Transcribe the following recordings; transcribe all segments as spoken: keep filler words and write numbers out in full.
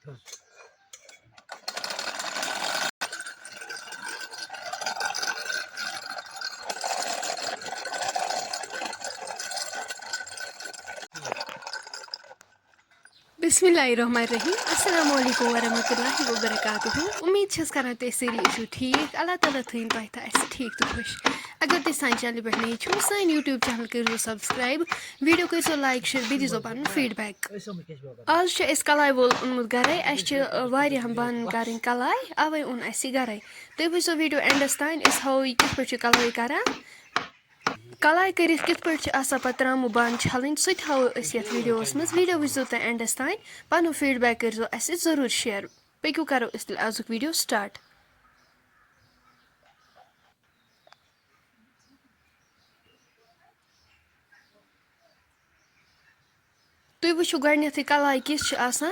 بسم اللہ الرحمن الرحیم۔ السلام علیکم ورحمۃ اللہ وبرکاتہ۔ امید چھس کران تُہۍ سٲری ٲسِو ٹھیٖک۔ اللہ تعالیٰ تھٲیِن تۄہہِ تہٕ اَسہِ ٹھیٖک تہٕ خۄش۔ اگر تُہۍ سانہِ چینلہِ پٮ۪ٹھ نٔے چھِو، سٲنۍ YouTube channel کٔرۍزیو subscribe، video کٔرۍزیو like، share، بیٚیہِ دیٖزیو پنُن feedback۔ آز چھُ اَسہِ کلاے وول اوٚنمُت گرے۔ اَسہِ چھِ، آ، واریاہن بانن کرٕنۍ کلاے، اوے اوٚن اَسہِ یہِ گرے۔ تُہۍ وٕچھزیو video endس تام، أسۍ ہاوو یہِ کِتھ پٲٹھۍ چھِ کلاے کران۔ کلاے کٔرِتھ کِتھ پٲٹھۍ چھِ آسان پتہٕ تراموٗ بانہٕ چھلٕنۍ، سُہ تہِ ہاوو أسۍ یتھ videoس منٛز۔ Video وٕچھزیو تُہۍ endس تام، پنُن feedback کٔرۍزیو اَسہِ ضروٗر share۔ پٔکِو کرو أسۍ تیٚلہِ آزُک video start۔ تُہۍ وٕچھِو گۄڈٕنٮ۪تھٕے کلاے کِژھ چھِ آسان۔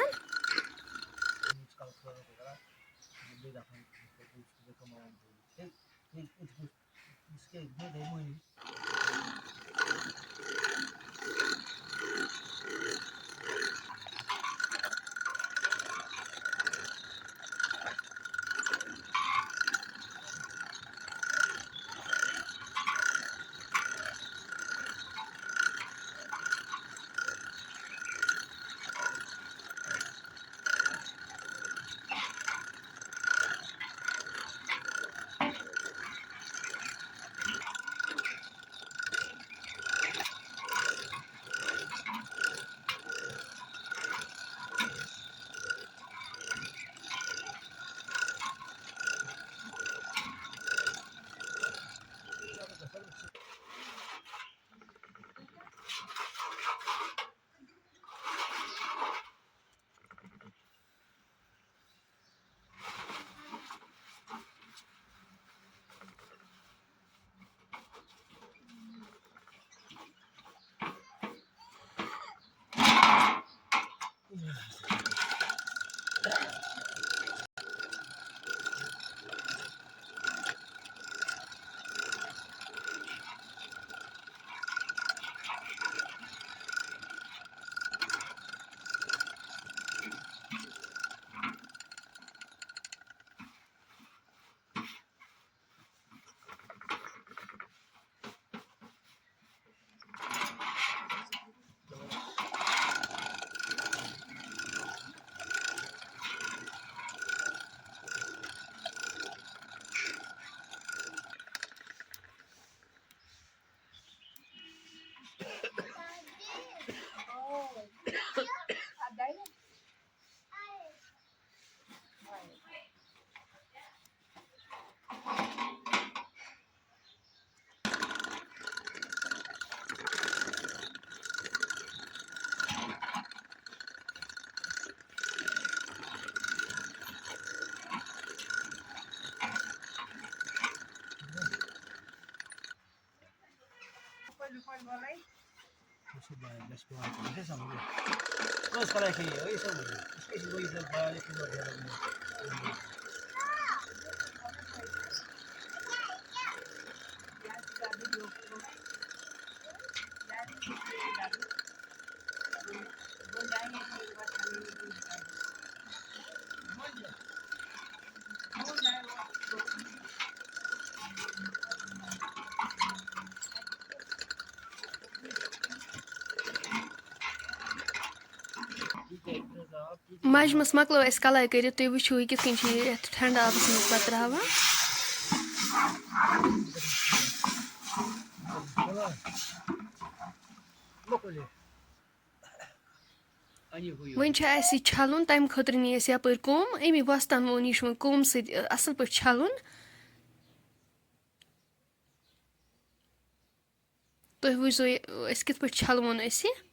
مجمس مۄکلٲو اَسہِ کلاے کٔرِتھ، تُہۍ وٕچھِو یہِ کِتھ کٔنۍ چھِ یہِ یَتھ ٹھنٛڈٕ آبَس منٛز پَتہٕ ترٛاوان۔ وۄنۍ چھُ اَسہِ یہِ چھَلُن، تَمہِ خٲطرٕ نی اَسہِ یَپٲرۍ کوٚم، اَمی وۄستَن ووٚن یہِ چھُ وۄنۍ کوٚم سۭتۍ اَصٕل پٲٹھۍ چھَلُن۔ تُہۍ وٕچھزیو یہِ، أسۍ کِتھ پٲٹھۍ چھَلوون أسۍ یہِ۔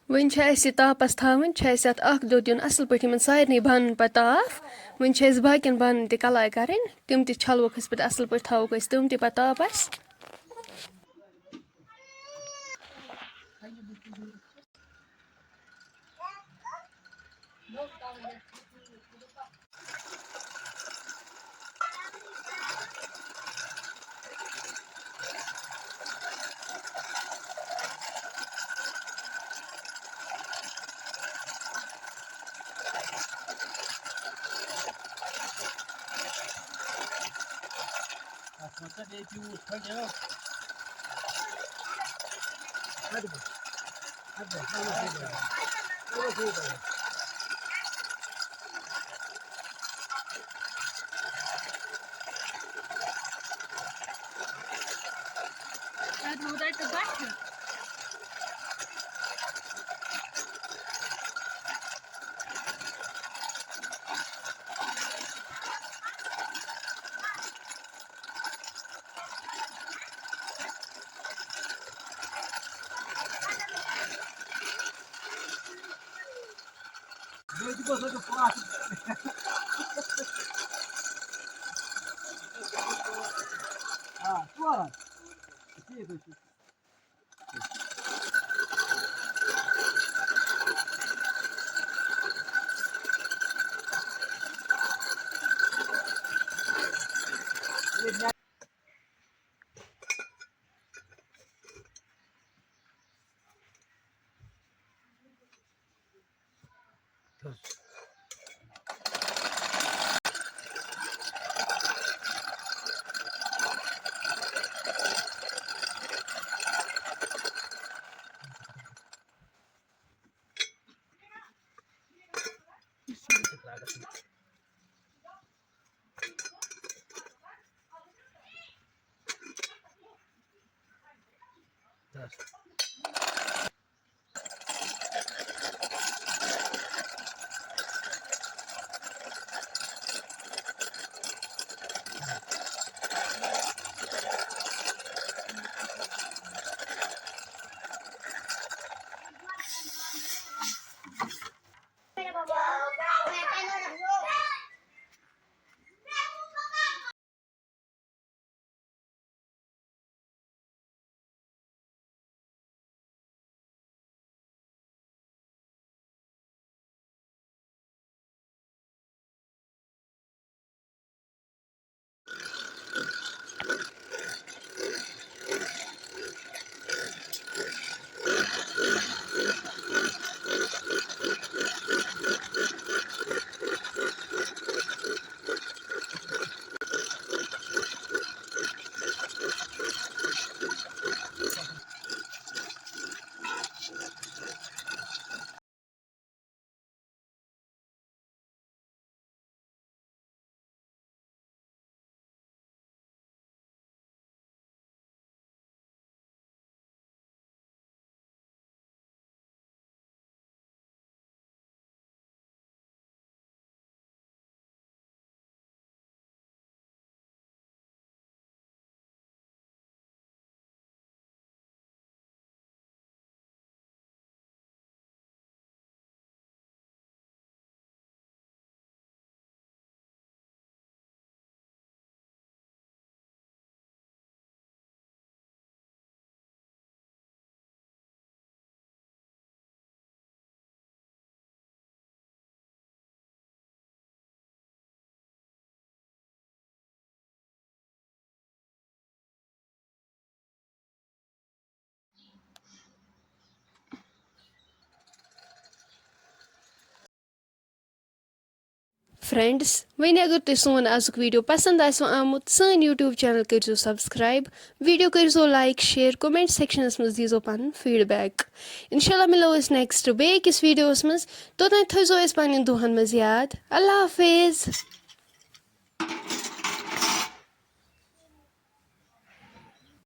وۄنۍ چھِ اَسہِ یہِ تاپَس تھاوٕنۍ، چھِ اَسہِ اَتھ اَکھ دۄہ دیُن اَصٕل پٲٹھۍ یِمَن سارنٕے بانَن پَتہٕ تاپھ۔ وۄنۍ چھِ اَسہِ باقیَن بانَن تہِ کَلاے کَرٕنۍ، تِم تہِ چھَلوکھ أسۍ پَتہٕ اَصٕل پٲٹھۍ، تھاووکھ أسۍ تِم تہِ پَتہٕ تاپَس۔ اَتھ منٛز چھا بیٚیہِ تیوٗت کھنٛڈ یِوان؟ اَدٕ بہٕ، اَدٕ بہٕ، اَدٕ بہٕ، اَدٕ بہٕ۔ اَدٕ بہٕ، اَدٕ بہٕ۔ آ، ژور ہَتھ۔ ٹھیٖک حظ چھُ۔ فرینڈز، وۄنۍ اگر تۄہہِ سون آزُک ویٖڈیو پسنٛد آسِوٕ آمُت، سٲنۍ YouTube channel کٔرۍزیو subscribe، ویٖڈیو کٔرۍزیو like، share، comment sectionس منٛز دیٖزیو پنُن feedback۔ انشاءاللہ مِلو أسۍ next بیٚیہِ أکِس ویٖڈیوَس منٛز۔ توٚتام تھٲیزیو أسۍ پنٕنٮ۪ن دُعاہن منٛز یاد۔ اللہ حافظ۔